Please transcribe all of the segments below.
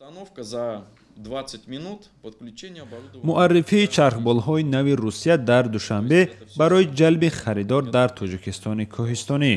Установка за 20 минут, подключение оборудования. Муаррифии чархболҳои нави Русия дар Душанбе барои ҷалби харидор дар Тоҷикистони кӯҳистонӣ.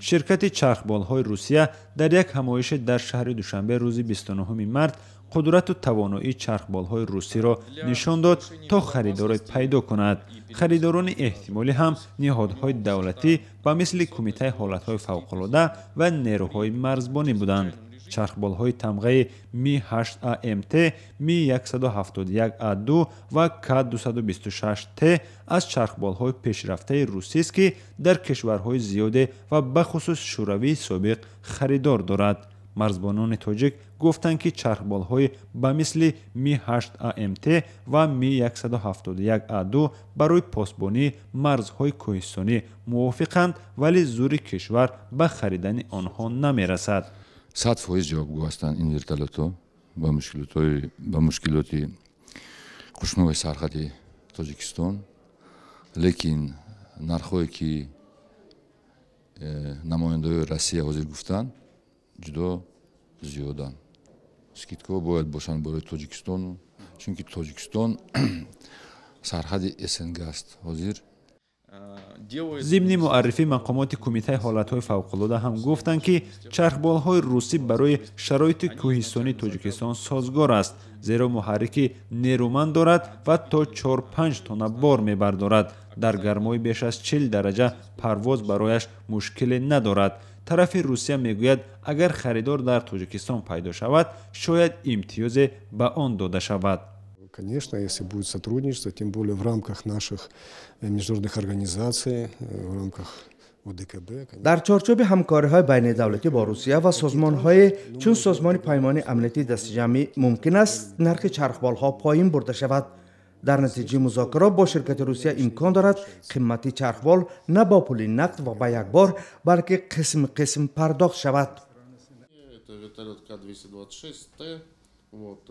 Ширкати чархболҳои Русия дар як ҳамоише дар шаҳри Душанбе рӯзи 29 март қудрату тавоноии чархболҳои русиро нишон дод, то харидоре пайдо кунад. Харидорони эҳтимолӣ ҳам ниҳодҳои давлатӣ ба мисли Кумитаи ҳолатҳои фавқулода ва нерӯҳои марзбонӣ буданд. Чархболҳои тамғаи Ми 8 амт, Ми 171 а2 ва К 226 т аз чархболҳои пешрафтаи русист, ки дар кишварҳои зиёде ва бахусус Шӯравии собиқ харидор дорад. Марзбонони тоҷик гуфтанд, ки чархболҳои ба мисли Ми 8 амт ва Ми 171 а2 барои посбонии марзҳои кӯҳистонӣ мувофиқанд, вале зури кишвар ба харидани онҳо намерасад. 100% ҷавобгӯ ҳастанд ин вертолётҳо ба мушкилоти қушунои сарҳади Тоҷикистон, лекин нархҳое, ки намояндаҳои Россия ҳозир гуфтанд, ҷудо зиёданд. Скидкаҳо бояд бошанд барои Тоҷикистону, чунки Тоҷикистон сарҳади СНГ аст ҳозир. Зимни муаррифӣ мақомоти Кумитаи ҳолатҳои фавқулода ҳам гуфтанд, ки чархболҳои русӣ барои шароити кӯҳистонии Тоҷикистон созгор аст, зеро муҳаррики нерӯманд дорад ва то 4-5 тонна бор мебардорад. Дар гармои беш аз 40 дараҷа парвоз барояш мушкиле надорад. Тарафи Русия мегӯяд, агар харидор дар Тоҷикистон пайдо шавад, шояд имтиёзе ба он дода шавад. Конечно, если будет сотрудничество, тем более в рамках наших международных организаций, в рамках ОДКБ. Дар чорчӯби ҳамкориҳои байнидавлатӣ бо Русия ва созмонҳое чун Созмони Паймони Амнияти Дастаҷамъӣ мумкин аст нархи чархболҳо поин бурда шавад. Дар натиҷаи музокирот бо ширкати Русия имкон дорад қимати чархбол на бо пули нақд ва ба як бор, балки қисм қисм пардохт шавад. Это вертолет К-226Т. Вот.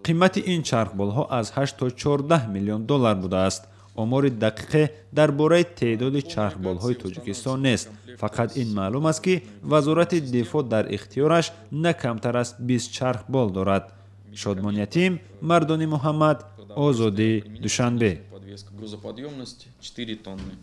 Қимати ин чархболҳо аз 8 то 14 миллион доллар будааст. Омори дақиқе дар бораи теъдоди чархболҳои Тоҷикистон нест. Фақат ин маълум аст, ки Вазорати дифоъ дар ихтиёраш на камтар аз 20 чархбол дорад. Шодмон Ятим, Мардони Муҳаммад, Озодӣ, Душанбе. Подвеска, грузоподъемность 4 тонны.